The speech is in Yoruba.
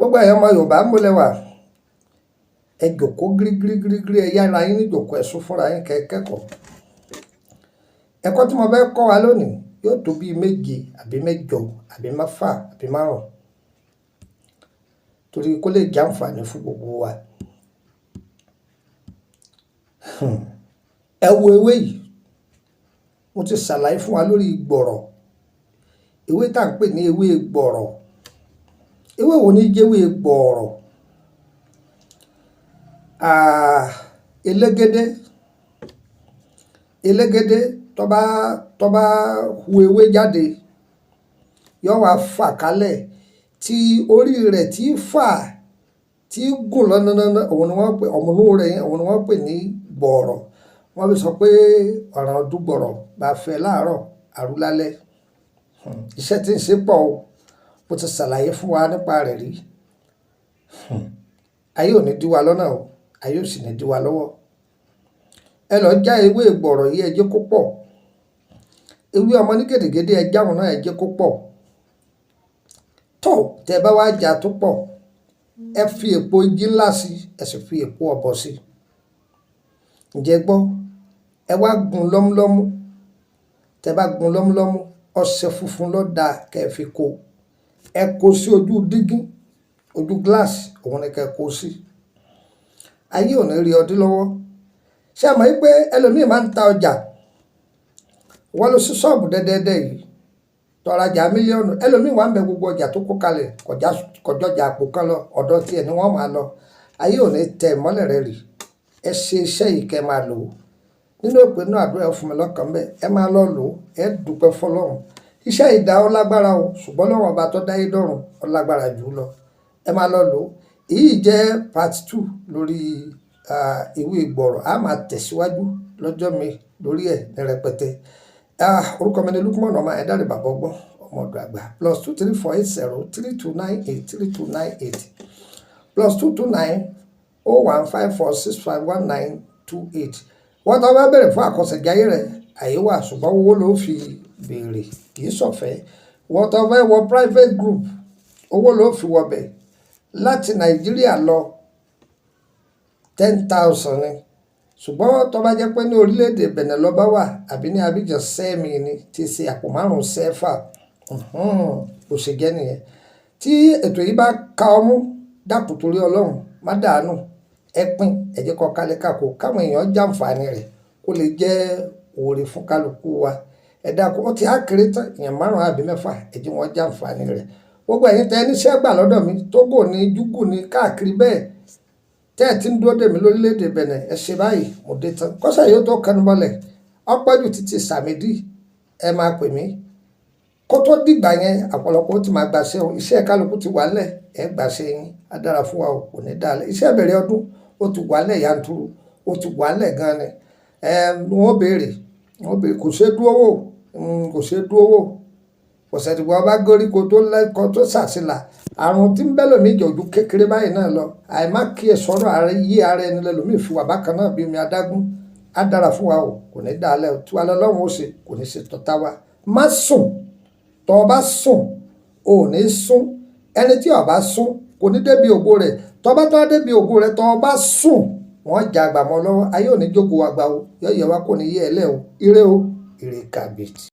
Gbogbo ẹ̀yin ọmọ Yorùbá ń bólẹ̀ wà. Ẹ jòkó gírígírígírí, ẹ yára yín ní jòkó, ẹ sún fúnra yín kẹ́ kẹ́kọ̀ọ́. Ẹ̀kọ́ tí mo fẹ́ kọ́ wa lónìí yóò tó bíi méje àbí mẹ́jọ àbí mẹ́fà àbí márùn-ún, torí kó lè jàǹfààní fún gbogbo wa. Ẹ wo ewé yìí, mo ti ṣàlàyé fún wa lórí gbọ̀rọ̀. Ewé tá à ń pè ní ewé gbọ̀rọ̀. Ewé wo ní jẹ́ ewé gbọ̀rọ̀? Elégédé. Elégédé tó bá hu ewé jáde, yóò wá fà kálẹ̀ tí orí rẹ̀ tí fà tí gùn lọ́nánánà, òun ni wọ́n pè ọ̀mùnú rẹ̀ yẹn, òun ni wọ́n pè ní gbọ̀rọ̀. Wọ́n fi sọ pé ọ̀ràn ọdún gbọ̀rọ̀ bá fẹ́ láàárọ̀, àrú lálẹ́. Iṣẹ́ tí ń ṣe pọ̀ o. Mo ti ṣàlàyé fún wa nípa rẹ̀ rí. Ayé ò ní dí wa lọ́nà o, ayé ò sì ní dí wa lọ́wọ́. Ẹ lọ já ewé gbọ̀rọ̀ yìí, ẹ jẹ́ kó pọ̀. Ewé ọmọ ní gèdègèdè, ẹ já wọn náà, ẹ jẹ́ kó pọ̀. Tó tẹ bá wá já tó pọ̀, ẹ fi èpo igi ńlá sí, ẹ sì fi èpo ọ̀bọ̀ sí. Ǹjẹ́ gbọ́? Ẹ wá gun lọ́múlọ́mú. Tẹ bá gun lọ́múlọ́mú, ọṣẹ funfun ló da kẹ́ ẹ fi kó. Ẹ kó sí ojú dígí, ojú gíláàsì, òun ni kẹ́ ẹ kó sí. Ayé ò ní rí ọdún lọ́wọ́. Ṣé ẹ mọ̀ wípé ẹlòmíì máa ń ta ọjà? Wọ́n lọ sí ṣọ́ọ̀bù dẹ́dẹ́dẹ́ yìí, tọ́rajà mílíọ̀nù. Ẹlòmíì wà ń bẹ, gbogbo ọjà tó kó kalẹ̀ kọjọ́jà àpò kan lọ, ọ̀dọ̀ tiẹ̀ ni wọ́n máa lọ. Ayé ò ní tẹ ìmọ́lẹ̀ rẹ rì. Ẹ ṣe iṣẹ́ yìí kẹ́ máa lò ó. Nínú ìpè náà, àdúrà ẹ fún mi lọ́kàn bẹ́ẹ̀. Ẹ máa lọ lò ó, ẹ dúpẹ́ fọlọ́run. Iṣẹ́ ìdá ọ lágbára o, ṣùgbọ́n Ọlọ́run ọba tó dáyé dọ̀run ó lágbára jù ú lọ. Ẹ máa lọ lò ó. Èyí jẹ́ part two lórí ewé gbọ̀rọ̀. A máa tẹ̀síwájú lọ́jọ́ mi lórí ẹ̀ ní rẹpẹtẹ. Orúkọ mi ni Lukman ọmọ Ẹ̀dáre, bàbá ọgbọ́n, ọmọ ọ̀dọ̀ àgbà. +234 80 3298 3298, +229 01 5465 1928. Wọ́n tó bá bẹ̀rẹ̀ fún àkọsẹ̀jayé rẹ̀, àyè wà, ṣùgbọ́n owó ló fi béèrè, kì í ṣọ̀fẹ́. Wọ́n tó fẹ́ wọ private group, owó ló fi wọ bẹ̀. Láti Nàìjíríà lọ, 10,000 ni, ṣùgbọ́n tó bá jẹ́ pé ní orílẹ̀-èdè Benin ló bá wà àbí ní Abidjan, sẹ́ẹ̀mì ni, tí ṣe àpò márùn-ún sẹ́fà. Bó ṣe jẹ́ nìyẹn. Tí ètò yìí bá ka ọmú, dákun torí Ọlọ́run, má dànù. Ẹ pín, ẹ jẹ́ kó kálẹ̀ kákò, káwọn èèyàn jàǹfààní rẹ̀, kó lè jẹ́ oore fún kálukú wa. Ẹ dákun, ó ti á kéré tán èèyàn márùn-ún àbí mẹ́fà, ẹ jẹ́ wọ́n jàǹfààní rẹ̀. Gbogbo ẹ̀yin tẹ́ ní iṣẹ́ gbà lọ́dọ̀ mi, Tógò ní, Júgù ní, káàkiri bẹ́ẹ̀ tẹ́ ẹ̀ tí ń dúró dè mí lórílẹ̀‐èdè Benin, ẹ ṣe báyìí, mo dé tán. Kọ́sẹ̀ yóò tó kẹnu bọ́lẹ̀, ọpẹ́ jù títí samedi, ẹ máa pè mí. Kó tó dìgbà yẹn, ọ̀pọ̀lọpọ̀ ó ti máa gbàṣẹ́ o. Iṣẹ́ kálukú ti wà lẹ̀, ẹ gbàṣẹ́ yín, á dára fún wa o, kò ní dáa lẹ̀. Iṣẹ́ ìbẹ̀rẹ̀ ọdún ó ti wà lẹ̀ yanturu, ó ti wà lẹ̀ gan ni. Ẹ wọ́n béèrè, wọ́n béèrè, kò ṣeé dúró wò, kò ṣeé dúró wò. Kò sẹ́ni wọ́n bá górí kó tó lẹ́kọ̀ọ́ tó ṣàṣìlà. Àrùn tí ń bẹ́ lòmíì jẹ́ ojú kékeré báyìí náà lọ. Àìmá kíyè sọ̀rọ̀ ara yí ara ẹni lẹ́lòmíì fi wà bákan náà bí omi adágún. Á dára fún wa o, kò ní dáa lẹ̀ o. Tí wàá lọ́lọ́run ó ṣe, kò ní ṣe tọ́ta wa. Má sùn. Tọ́ ọ bá sùn, ò ní sún. Ẹni tí ó bá sún kò ní débi ògo rẹ̀. Tọ́ bá tó débi ògo rẹ̀, tọ́ ọ bá sùn, wọ́n já àgbà mọ́ lọ́wọ́. Ayé ò ní jókòó àgbà o. Yọ̀yẹ̀ wa kò ní yé ẹ lẹ́ o. Ire o, ire kàbìtì.